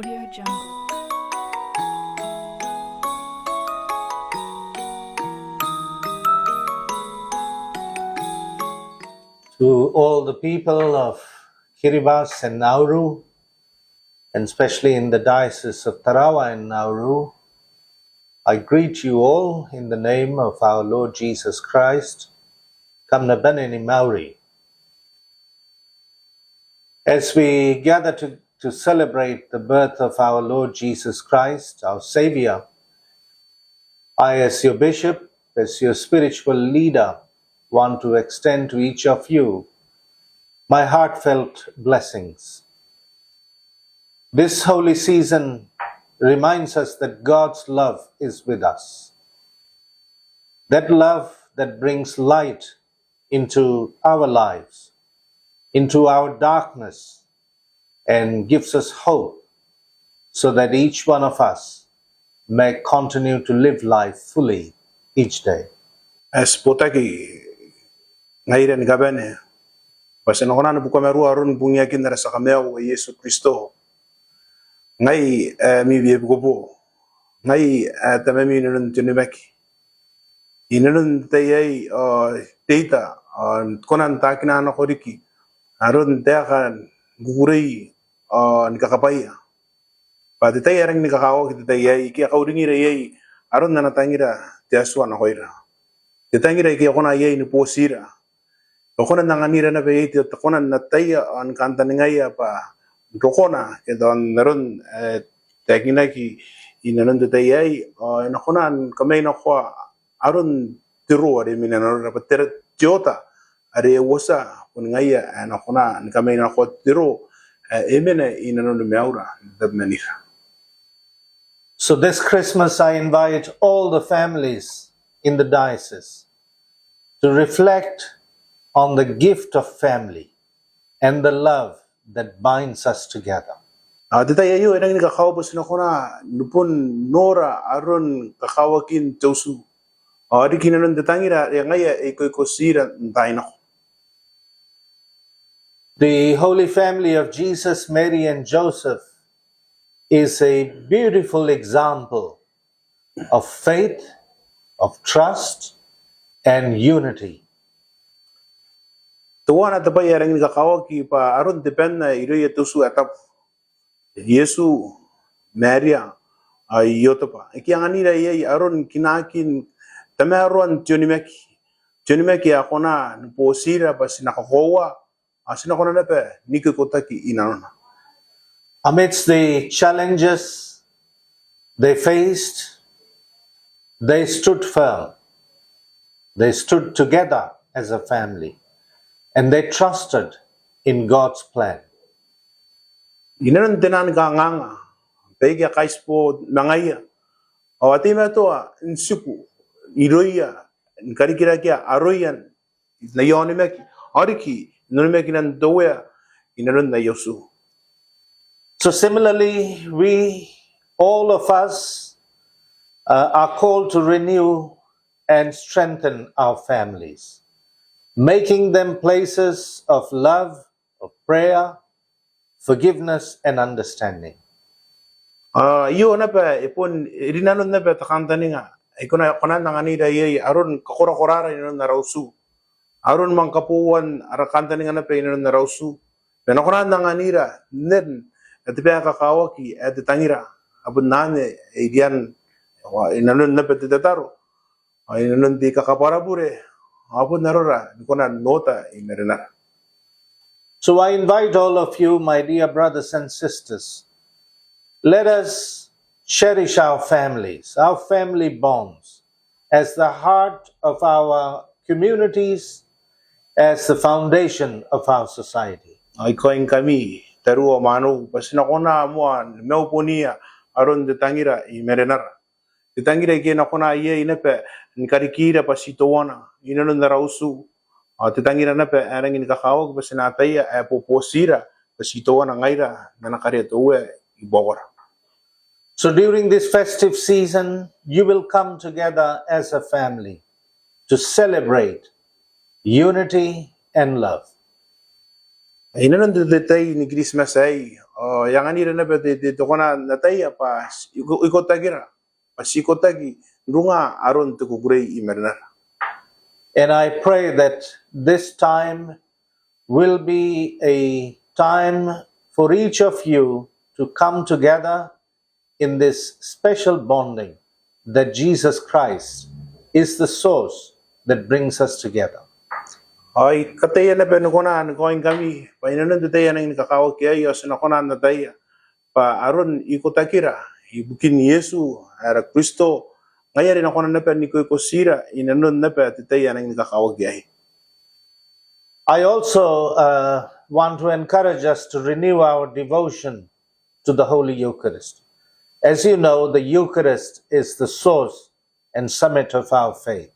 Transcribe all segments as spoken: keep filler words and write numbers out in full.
Audio Jungle. To all the people of Kiribati and Nauru, and especially in the Diocese of Tarawa and Nauru, I greet you all in the name of our Lord Jesus Christ. Kam na bane ni mauri. As we gather to, to celebrate the birth of our Lord Jesus Christ, our Savior, I, as your bishop, as your spiritual leader, want to extend to each of you my heartfelt blessings. This holy season reminds us that God's love is with us. That love that brings light into our lives, into our darkness, and gives us hope so that each one of us may continue to live life fully each day. Ae ti botaki ngaira ni kabane bwa ti na kona ni bukamarua aron bungiakin ara tia Kamaiu ae Iesu Kristo. Ngai ae ami Ebikobo, ngai ae tamami inanon te onimaki. Inanon te tai aei ao I reita ao I kona n taekina nako riki aron taeka ni kukurei ao ni kakabwaia. Bwa te tai ae rangi ni kakawaki te tai aei, ike a kauringira iai aron ana tangira te Atua nakoira. Te tangira ike e kona iai ni botira. E kona n anganira naba iai te, te kona n ataia ao ni kantaningaia bwa n rokona ke tao n aron ae taekinaki inanon te tai aei ao e na kona ni kamainakoa aron te ro are e mena inanon, bwa te, te oota are e uotia boni ngaia ae e na kona ni kamainakoa te ro ae e mena inanon maiura n te tabemanira. So this Christmas I invite all the families in the diocese to reflect on the gift of family and the love that binds us together. Ao te tai aio e rangi ni kakawaki bwa ti na kona ni bon nora aron kakawakin te utu ao riki inanon te tangira are ngaia e ikoikotira n taai nako. The Holy Family of Jesus, Mary and Joseph is a beautiful example of faith, of trust and unity. Teuana te bwai ae rangi ni kakawaki bwa aron te banna irouia te utu ae tabu, Iesu, Maria ao Iotebwa, ike e anganira iai aron kinaakin tamaroan te onimaki. Te onimaki ae kona ni botira bwa ti na kakoaua ao ti na kona naba n ikotaki inanona. Amidst the challenges they faced, they stood firm. They stood together as a family and they trusted in God's plan. Inanon te nang kanganga, baike a kaitibo ma ngaia ao a teimatoa n tiku irouia ni karikirakea aroia n aia onimaki ao riki n onimakinan te Uea inanon aia utu. So similarly, we, all of us, uh, are called to renew and strengthen our families, making them places of love, of prayer, forgiveness and understanding. Ao aio naba e bon, e rinanon naba te kantaninga ae e kona, kona n anganira iai aron kakorakorara inanon ara utu, aron manga kabouan ara kantaninga naba inanon ara utu, ma e na kona n anganira nnen te bwai ae kakawaki ae te tangira, a bon anne e riai inanon naba te tataro ao inanon te kakabwara bure ao bon arora ni kona n oota i marenara. So I invite all of you, my dear brothers and sisters, let us cherish our families, our family bonds, as the heart of our communities, as the foundation of our society. Ao I kaoingkami tariu ao mwaneu bwa ti na kona moa ni maiu boniia aron te tangira i marenara. Te tangira ike e na kona iai naba ni karikira bwa ti teuana inanon ara utu ao te tangira naba ae rangi ni kakawaki bwa ti na ataia ae bobotira bwa ti teuana ngaira n ana karea te Uea i buakora. So during this festive season, you will come together as a family to celebrate unity and love. Inanon te, te tai ni Christmas aei, ao e anganira naba te, te, te kona n ataia bwa ti iko, ikotakira, bwa ti ikotaki n runga aron te kukurei i marenara. And I pray that this time will be a time for each of you to come together in this special bonding that Jesus Christ is the source that brings us together. Ao I kataia naba ni kona ni kaoingkami bwa inanon te tai ae nangi ni kakawaki aei ao ti na kona n ataia bwa aron ikotakira ibukin Iesu ae ara Kristo, ngaia are e na kona naba n ikoikotira inanon naba te tai ae nangi ni kakawaki aei. I also, uh, want to encourage us to renew our devotion to the Holy Eucharist. As you know, the Eucharist is the source and summit of our faith.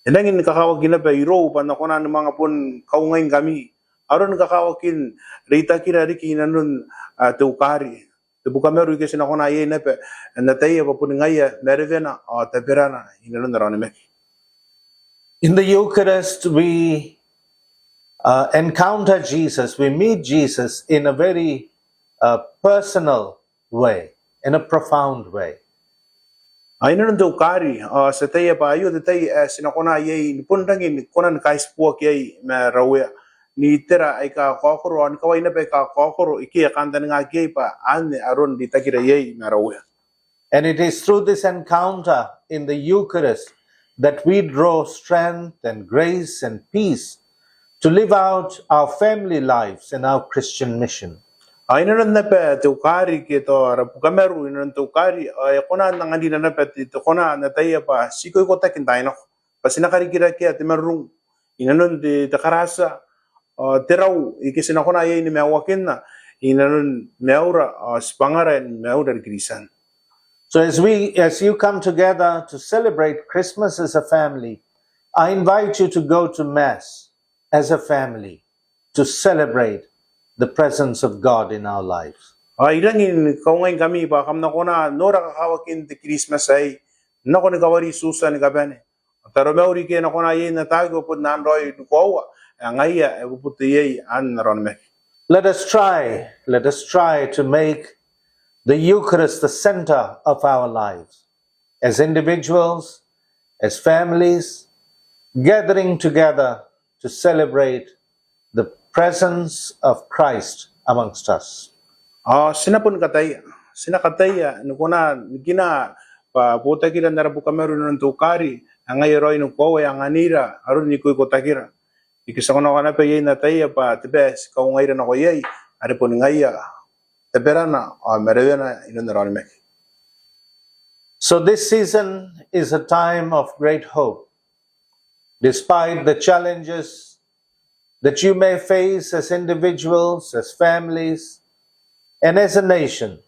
E nangi ni kakawaki naba irou bwa N na kona ni manga bon kaungaingkami aron kakawakin reitakira riki inanon, ah, te Eukari. Te bukamaru ike ti na kona iai naba n ataia bwa boni ngaia marewena ao taberana inanon ara onimaki. In the Eucharist, we, uh, encounter Jesus, we meet Jesus in a very, uh, personal way, in a profound way. Ao inanon te Eukari, ao ti ataia bwa aio te tai ae ti na kona iai ni bon rangi ni kona ni kaitiboaki iai ma ara Uea n itera aika kakaokoro, ao ni kawai naba aika kakaokoro ike e kantaningaaki iai bwa anne aron reitakira iai ma ara Uea. And it is through this encounter in the Eucharist that we draw strength and grace and peace to live out our family lives and our Christian mission. Ao inanon naba te Eukari ke tao ara bukamaru inanon te Eukari, ao e kona n anganira naba te, te kona n ataia bwa ti ikoikotaki n taai nako, bwa ti na karikirakea te marurung inanon te, te karatia ao te rau ike ti na kona iai ni maiuakinna inanon maiura ao tibwangara ni maiura ni Kristian. So as we, as you come together to celebrate Christmas as a family, I invite you to go to Mass as a family to celebrate the presence of God in our lives. Ao I rangi ni kaungaingkami bwa kam na kona n nora kakawakin te Christmas aei, n nako ni kawari Iesu ni kabane, taromauri ike e na kona iai n ataaki bwa bon ana raoi ni koaua ae ngaia ae boboto iai ana onimaki. Let us try, let us try to make the Eucharist the center of our lives, as individuals, as families, gathering together to celebrate the presence of Christ amongst us. Ao ti na bon kataia, ti na kataia ni kona n nikina bwa botakira n ara bukamaru inanon te Eukari ae ngaia raoi ni koaua ae anganira aron ikoikotakira. Ike ti a kona naba iai n ataia bwa te bwai ae ti kaungaira nako iai are boni ngaia taberana ao marewena inanon ara onimaki. So this season is a time of great hope. Despite the challenges that you may face as individuals, as families, and as a nation,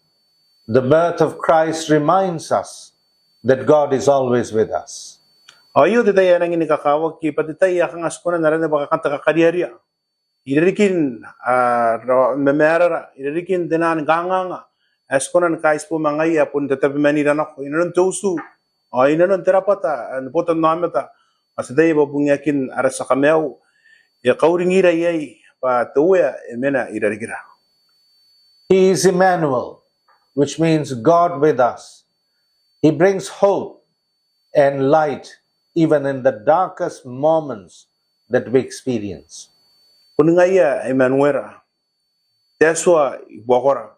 the birth of Christ reminds us that God is always with us. Ao aio te tai ae nangi ni kakawaki, bwa te tai ae kanga ti kona n arana bwa kanga te kakariaria irarikin, ah, ro-, mamaarara, irarikin te naan kanganga ae ti kona ni kaitibo ma ngaia ae bon tatabemanira nako inanon te utu ao inanon te rabwata, ah, ni botannaomata. Ao ti ataia bwa bungiakin ara tia Kamaiu e kauringira iai bwa te Uea e mena irarikira. He is Emmanuel, which means God with us. He brings hope and light even in the darkest moments that we experience. Boni ngaia Emanuera, te Atua i buakora,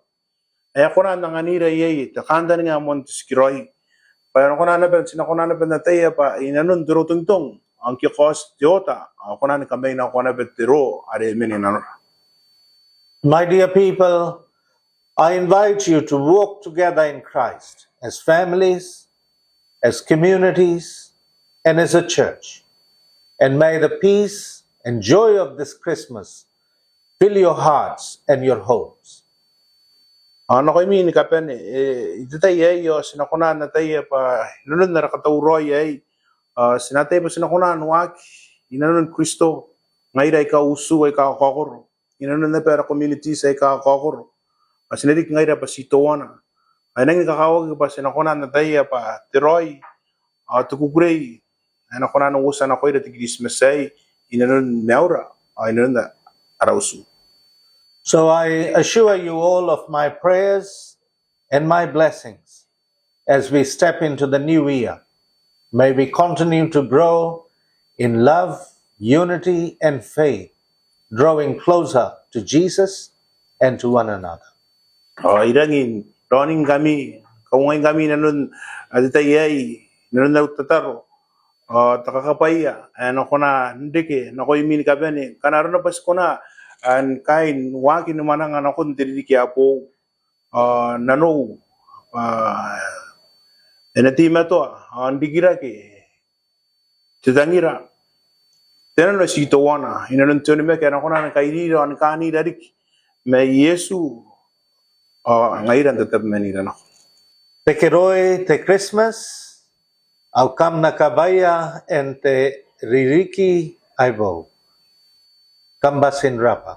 ae e kona n anganira iai te kantaninga ae moan te tikiraoi. Bwa e na kona naba, ti na kona naba n ataia bwa inanon te rotongitong ao ngke e kaoti te oota ao e kona ni kamainakoa naba te roo are e mena i nanora. My dear people, I invite you to walk together in Christ as families, as communities, and as a church. And may the peace and joy of this Christmas fill your hearts and your homes. Ao nakoimi ni kabane, e, n te tai aei ao ti na kona n ataia bwa inanon ara katauraoi aei ao ti na ataia bwa ti na kona n waaki inanon Kristo ngaira aika utu aika kakaokoro, inanon naba ara communities aika kakaokoro. Ao ti na riki ngaira bwa ti teuana. Ao e nangi ni kakawaki bwa ti na kona n ataia bwa te raoi ao te kukurei ae e na kona n uotia nakoira te Christmas aei inanon maiura ao inanon a-, ara utu. So I assure you all of my prayers and my blessings as we step into the new year. May we continue to grow in love, unity, and faith, drawing closer to Jesus and to one another. Ao I rangi n raoningkami, kaungaingkami inanon te tai aei, inanon au tataro ao te kakabwaia ae e na kona n reke nakoimi ni kabane ngkana arona bwa ti kona ni kaai n waaki ni mwananga nakon te ririki ae boou. Ao nanou bwa e na teimatoa ao n rikirake te tangira, te nano ae ti teuana inanon te onimaki ae e na kona ni kairira ao ni kaanira riki ma Iesu ao ngaira n tatabemanira nako. Te keroi, te Christmas, ao kam na kabaia n te ririki ae boou. Kam bati n rabwa.